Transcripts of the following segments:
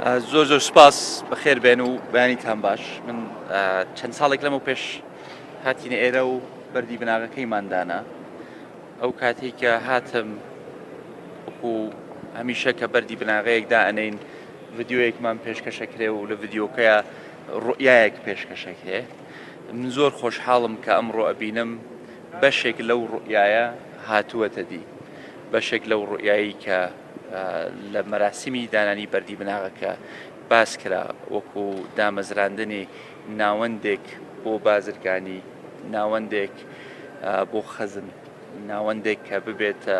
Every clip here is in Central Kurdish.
زۆر زۆر سوپاس بەخێر بێن و بەیانیتان باش من چەند ساڵێک لەمە پێش هاتینە ئێرە و بەردی بناغەکەیمان دانا ئەو کاتێک کە هاتم وەکو هەمیشە کە بەردی بناغەیەک دائەنین ڤیدیۆیەکمان پێشکەشەکرێ و لە ڤیدیۆکەیە ڕوئیایەک پێشکەشەکرێ من زۆر خۆشحاڵم کە ئەمڕۆ ئەبینم بەشێک لەو ڕوئیایە هاتووەتە دی بەشێک لەو ڕوئیایی کە لە مەراسیمی دانانی بەردی بناغەکە باس کرا وەکو دامەزراندنی ناوەندێک بۆ بازرگانی، ناوەندێک بۆ خەزن، ناوەندێک کە ببێتە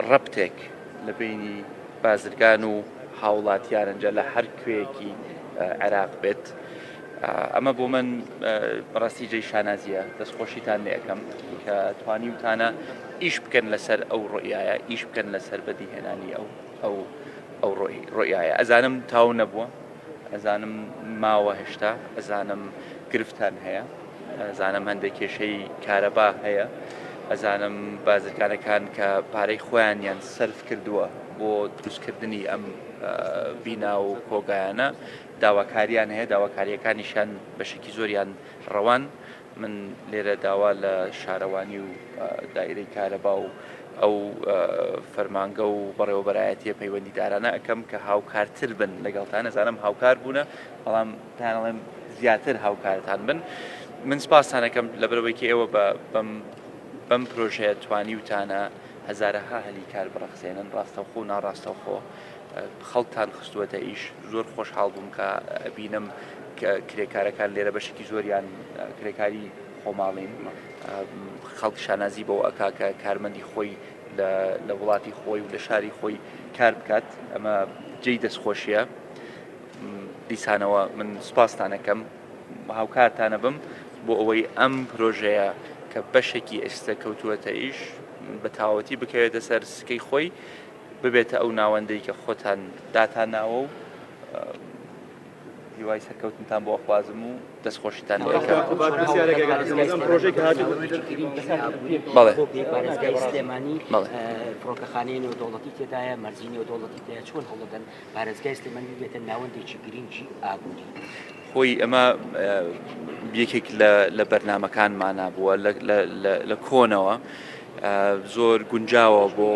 ڕەبتێک لە بینی بازرگان و هاوڵاتیان ئەنجا لە هەر کوێیەکی عێراق بێت. ئەمە بۆ من بەڕاستی جێی شانازیە دەستخۆشیتان لێ ئەکەم کە توانیوتانە ئیش بکەن لەسەر ئەو ڕۆیایە ئیش بکەن لەسەر بەدیهێنانی ئەو ئەو ئەو ڕۆیایە ئەزانم تاو نەبووە ئەزانم ماوە هێشتا ئەزانم گرفتان هەیە ئەزانم هەندێک کێشەی کارەبا هەیە ئەزانم بازرگانەکان کە پارەی خۆیانیان سەرف کردووە بۆ دروستکردنی ئەم بینا و کۆگایانە داواکاریان هەیە داواکاریەکانیشیان بەشێکی زۆریان ڕەوان من لێرە داوا لە شارەوانی و دایرەی کارەبا و ئەو فەرمانگە و بەڕێوەبەرایەتیە پەیوەندیدارانە ئەەکەم کە هاوکارتر بن لەگەڵتان ئەزانم هاوکار بوونە بەڵام تانڵێم زیاتر هاوکارتان بن من سپاستانەکەم لەبەرەوەی کە ئێوە بە بەم بەم پرۆژەیە توانیوتانە هەزارەها هەلی کار بڕەخسێنن ڕاستەوخۆ و ناڕاستەوخۆ خەڵکتان خستووەتە ئیش زۆر خۆشحاڵ بووم کە ئەبینم کە کرێکارەکان لێرە بەشێکی زۆریان کرێکاری خۆماڵین خەڵک شانازی بەوە ئەکا کە کارمەندی خۆی لە وڵاتی خۆی و لە شاری خۆی کار بکات ئەمە جێی دەستخۆشیە دیسانەوە من سوپاستانەکەم هاوکارتانە بم بۆ ئەوەی ئەم پرۆژەیە کە بەشێکی ئێستا کەوتووەتە ئیش بە تەواوەتی بکەوێتە سەر سکەی خۆی ببێتە ئەو ناوەندەی کە خۆتان داتان ناوە و هیوای سەرکەوتنتان بۆ ئەخوازم و دەستخۆشیتان لێ ئەکەم. بەڵێ. پارێزگای سلێمانی فڕۆکەخانەی نێودەوڵەتی تێدایە مەرزی نێودەوڵەتی تێدایە چۆن هەوڵدەدەن پارێزگای سلێمانی ببێتە ناوەندێکی گرنگی ئابووری؟ خۆی ئەمە یەکێک لە بەرنامەکانمانە بووە لە کۆنەوە زۆر گونجاوە بۆ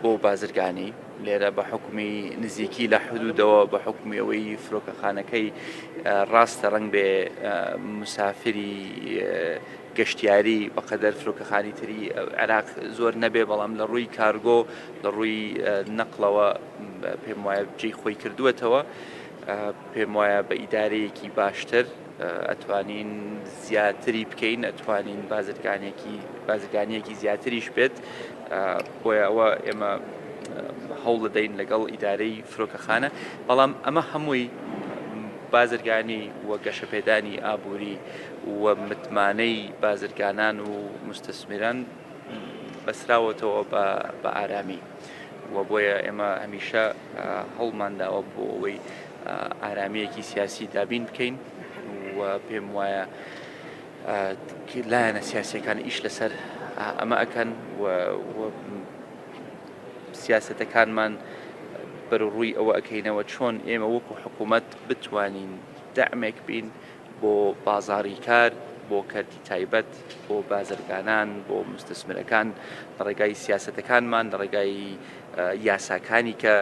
بۆ بازرگانی لێرە بە حکومی نزیکی لە حدودەوە بە حکومی ئەوەی فرۆکەخانەکەی ڕاستە ڕنگ بێ مسافری گەشتیاری بەقەدەر فرۆکەخانی تری عێراق زۆر نەبێ بەڵام لە ڕووی کارگۆ لە ڕووی نەقلەوە پێم وایە جێی خۆی کردووەتەوە پێم وایە بە ئیدارەیەکی باشتر ئەتوانین زیاتری بکەین ئەتوانین بازرگانێکی بازرگانیەکی زیاتریش بێت بۆیە ئەوە ئێمە هەوڵدەین لەگەڵ ئیدارەی فرۆکەخانە بەڵام ئەمە هەمووی بازرگانی و گەشەپێدانی ئابووری و متمانەی بازرگانان و مستەسمیران بەسراوەتەوە بە ئارامی و بۆیە ئێمە هەمیشە هەوڵمان داوە بۆ ئەوەی ئارامییەکی سیاسی دابین بکەین و پێم وایە لایەنە سیاسیەکان ئیش لەسەر ئەمە ئەکەن و سیاستەکانمان بەرەو ڕووی ئەوە ئەکەینەوە چۆن ئێمە وەکو حکوومەت بتوانین دەعمێک بین بۆ بازاڕی کار، بۆ کەرتی تایبەت، بۆ بازرگانان، بۆ موستەسمرەکان لە ڕێگای سیاسەتەکانمان، لە ڕێگای یاساکانی کە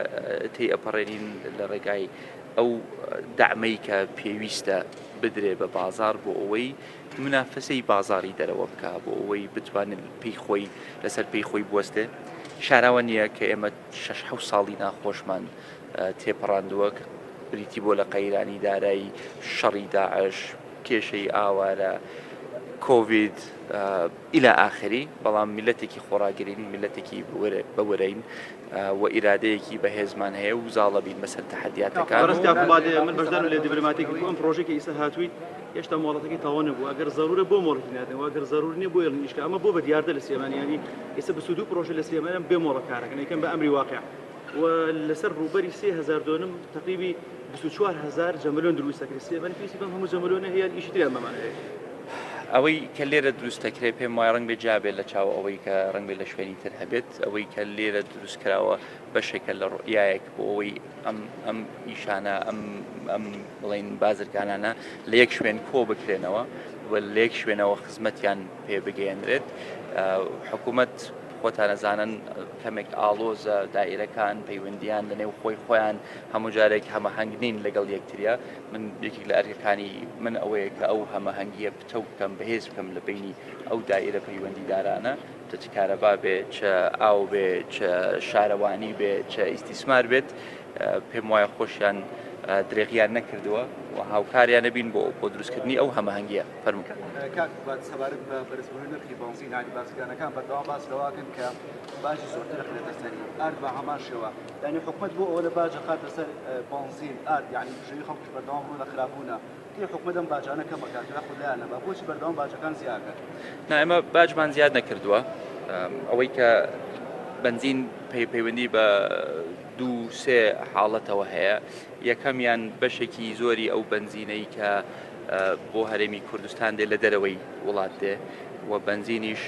تێی ئەپەڕێنین، لە ڕێگای ئەو دەعمەی کە پێویستە بدرێ بە بازاڕ بۆ ئەوەی منافەسەی بازاڕی دەرەوە بکا، بۆ ئەوەی بتوانێت پێی خۆی لەسەر پێی خۆی بوەستێ. شاراوە نییە کە ئێمە شەش حەوت ساڵی ناخۆشمان تێپەڕاندووە کە بریتی بووە لە قەیرانی دارایی، شەڕی داعش، کێشەی ئاوارە، کۆڤید، ئیلا ئاخری، بەڵام میللەتێکی خۆڕاگرین، میللەتێکی بە ورەین و ئیرادەیەکی بەهێزمان هەیە و زاڵە بین بەسەر تەحەدیاتەکان. بەڕێز کاک قوباد من بەشدارم لە دیبلۆماتێکی بۆ ئەم پرۆژەی کە ئیستا هاتوویت هێشتا مۆڵەتەکەی تەواو نەبووە ئەگەر زەرورە بۆ مۆڵەتی نادەن و ئەگەر زەرور نییە بۆ ئێڵن ئیشکا ئەمە بۆ بە دیاردە لە سلێمانی یانی ئێستا 22 پرۆژە لە سلێمانیان بێ مۆڵەت کارەکەن ئەیکەن بە ئەمری واقع و لەسەر ڕووبەری 3000 دۆنم تقریبی 24000 جەمەلۆن دروست دەکرێت سلێمانی پێویستی بەم هەموو جەمەلۆنە هەیە یان ئیشی تریان بەمان هەیە؟ ئەوەی کە لێرە دروست دەکرێت پێم وایە ڕەنگ بێ جیا بێت لە چاو ئەوەی کە ڕەنگ بێت لە شوێنی تر هەبێت ئەوەی کە لێرە دروست کراوە بەشێکە لە ڕوئیایەک بۆ ئەوەی ئەم ئەم ئیشانە ئەم ئەم بڵین بازرگانانە لە یەک شوێن کۆ بکرێنەوە و لە یەک شوێنەوە خزمەتیان پێ بگەیەنرێت حکوومەت خۆتان ئەزانن کەمێک ئاڵۆزە دائیرەکان پەیوەندیان لە نێو خۆی خۆیان هەموو جارێک هەمەهەنگ نین لەگەڵ یەکتریا من یەکێک لە ئەرکەکانی من ئەوەیە کە ئەو هەمەهەنگیە پتەو بکەم بەهێز بکەم لە بینی ئەو دائیرە پەیوەندیدارانە چ کارەبا بێ چ ئاو بێ چ شارەوانی بێ چ ئیستیسمار بێت پێم وایە خۆشیان درێغیان نەکردووە و هاوکاریان نەبین بۆ بۆ دروستکردنی ئەو هەمەهەنگیە فەرموو. کاک قوباد سەبارەت بە بەرزبوونەوەی نرخی بەنزین یانی بازرگانەکان بەردەوام باس لەوە ئەکەن کە باجی زۆرتر ئەخرێتە سەری ئارد بە هەمان شێوە یانی حکومەت بۆ ئەوە لە باج ئەخاتە سەر بەنزین ئارد یانی بژێوی خەڵکیش بەردەوام ڕوو لە خراپبوونە کەی حکومەت ئەم باجانە کەم ئەکات یاخود لایان ئەبا بۆچی بەردەوام باجەکان زیا ئەکەن؟ نا ئێمە باجمان زیاد نەکردووە ئەوەی کە بەنزین پەیوەندی بە دوو سێ حاڵەتەوە هەیە یەکەمیان بەشێکی زۆری ئەو بەنزینەی کە بۆ هەرێمی کوردستان دێ لە دەرەوەی وڵات دێ و بەنزینیش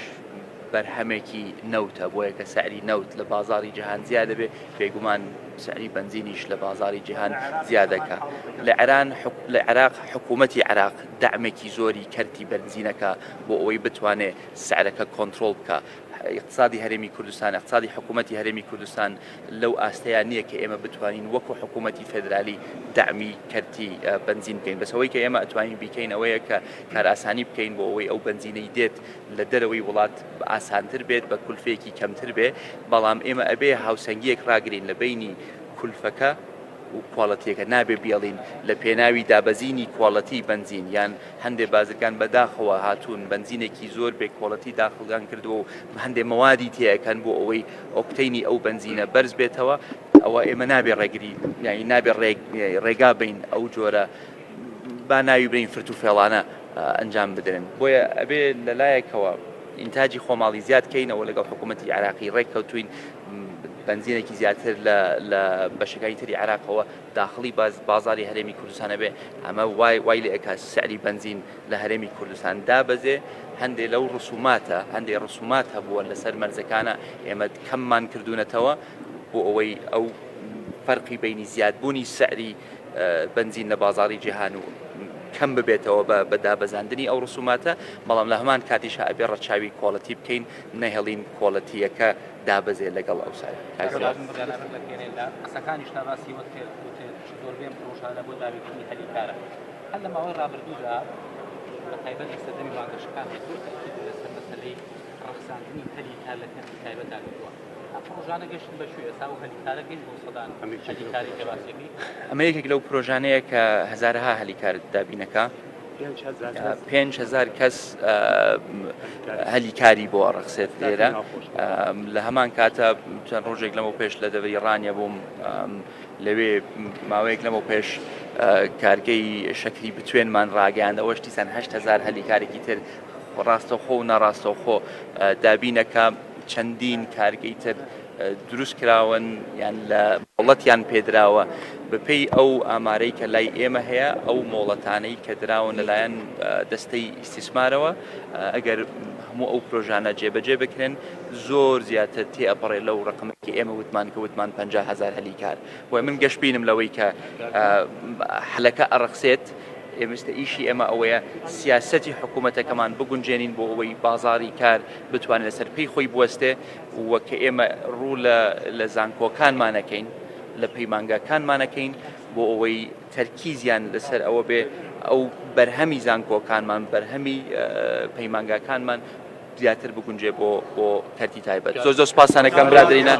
بەرهەمێکی نەوتە بۆیە کە سعری نەوت لە بازاری جیهان زیاد دەبێ بێگومان سعری بەنزینیش لە بازاری جیهان زیادەکە لە عێران لە عێراق حکوومەتی عێراق دەعمێکی زۆری کەرتی بەنزینەکە بۆ ئەوەی بتوانێ سعرەکە کۆنترۆڵ بکە ئیقتسادی هەرێمی کوردستان، ئیقتسادی حکوومەتی هەرێمی کوردستان لەو ئاستەیا نییە کە ئێمە بتوانین وەکو حکوومەتی فێدرالی دەعمی کەرتی بەنزین بکەین. بەس ئەوەی کە ئێمە ئەتوانین بیکەین ئەوەیە کە کارئاسانی بکەین بۆ ئەوەی ئەو بەنزینەی دێت لە دەرەوەی وڵات ئاسانتر بێت، بە کولفەیەکی کەمتر بێ، بەڵام ئێمە ئەبێ هاوسەنگییەک ڕاگرین لە بەینی کولفەکە و کواڵەتییەکە، نابێ بیەڵین لە پێناوی دابەزینی کواڵەتی بەنزین یان هەندێ بازرگان بە داخەوە هاتوون بەنزینێکی زۆر بێ کواڵەتی داخڵیان کردووە و هەندێ مەوادی تێ ئەکەن بۆ ئەوەی ئۆکتەینی ئەو بەنزینە بەرز بێتەوە ئەوە ئێمە نابێ ڕێگری یانی نابێ ڕێگا بین ئەو جۆرە با ناوی برین فرت و فێڵانە ئەنجام بدرن بۆیە ئەبێ لەلایەکەوە ئینتاجی خۆماڵی زیاد کەینەوە لەگەڵ حکوومەتی عراقی ڕێک کەوتوین بەنزینێکی زیاتر لە بەشەکانی تری عراقەوە داخڵی بازاڕی هەرێمی کوردستان ئەبێ، ئەمە وای وای لێ ئەکا سعری بەنزین لە هەرێمی کوردستان دابەزێ، هەندێ لەو ڕسوماتە هەندێ ڕسومات هەبووە لەسەر مەرزەکانە ئێمە کەممان کردوونەتەوە بۆ ئەوەی ئەو فەرقی بینی زیادبوونی سعری بەنزین لە بازاڕی جیهان و کەم ببێتەوە بە بە دابەزاندنی ئەو ڕسوماتە، بەڵام لە هەمان کاتیشا ئەبێ ڕەچاوی quality بکەین نەهێڵین quality یەکە دابەزێ لەگەڵ ئەو سعرە. کاک سیاوەش. لە قسەکانیشتا باسی وەت کرد وتت زۆربەی ئەم پڕۆژانە بۆ دابینکردنی هەلی کارە هەر لە ماوەی ڕابردوودا بە تایبەت لە سەردەمی بانگەشەکاندا زۆر تەئکید لەسەر مەسەلەی ڕەخساندنی هەلی کار لە کەرتی تایبەتدا کردووە ئەم پڕۆژانە گەشتن بە کوێ ئێستا ئەو هەلی کارە گەیشت بەو سەدان هەلی کارەی کە باسی ئەکەی؟ ئەمە یەکێک لەو پرۆژانەیە کە هەزارەها هەلی کار دابینەکا. 5000 کەس هەلی کاری بۆ ئەڕەخسێت لێرە لە هەمان کاتە چەند ڕۆژێک لەمە پێش لە دەڤەری ڕانیە بووم لەوێ ماوەیەک لەمە پێش کارگەی شەکری بتوێنمان ڕاگەیاندەوە شتیسان 8000 هەلی کارێکی تر ڕاستەوخۆ و ناڕاستەوخۆ دابینەکە چەندین کارگەی تر دروست کراون یان لە مۆڵەتیان پێدراوە بەپێی ئەو ئامارەی کە لای ئێمە هەیە ئەو مۆڵەتانەی کە دراون لەلایەن دەستەی ئیستیسمارەوە ئەگەر هەموو ئەو پرۆژانە جێبەجێ بکرێن زۆر زیاتر تێ ئەپەڕێ لەو ڕقمە کە ئێمە وتمان کە وتمان 50 هزار هەلی کار بۆیە من گەشبینم لەوەی کە هەلەکە ئەڕەخسێت ئێمستە ئیشی ئێمە ئەوەیە سیاسەتی حکوومەتەکەمان بگونجێنین بۆ ئەوەی بازاری کار بتوانێت لەسەر پێی خۆی بوەستێ و کە ئێمە ڕوو لە لە زانکۆکانمان ئەکەین لە پەیمانگاکانمان ئەکەین بۆ ئەوەی تەرکیزیان لەسەر ئەوە بێ ئەو بەرهەمی زانکۆکانمان بەرهەمی پەیمانگاکانمان زیاتر بگونجێ بۆ بۆ کەرتی تایبەت زۆر زۆر سپاسانەکەم برادرینە.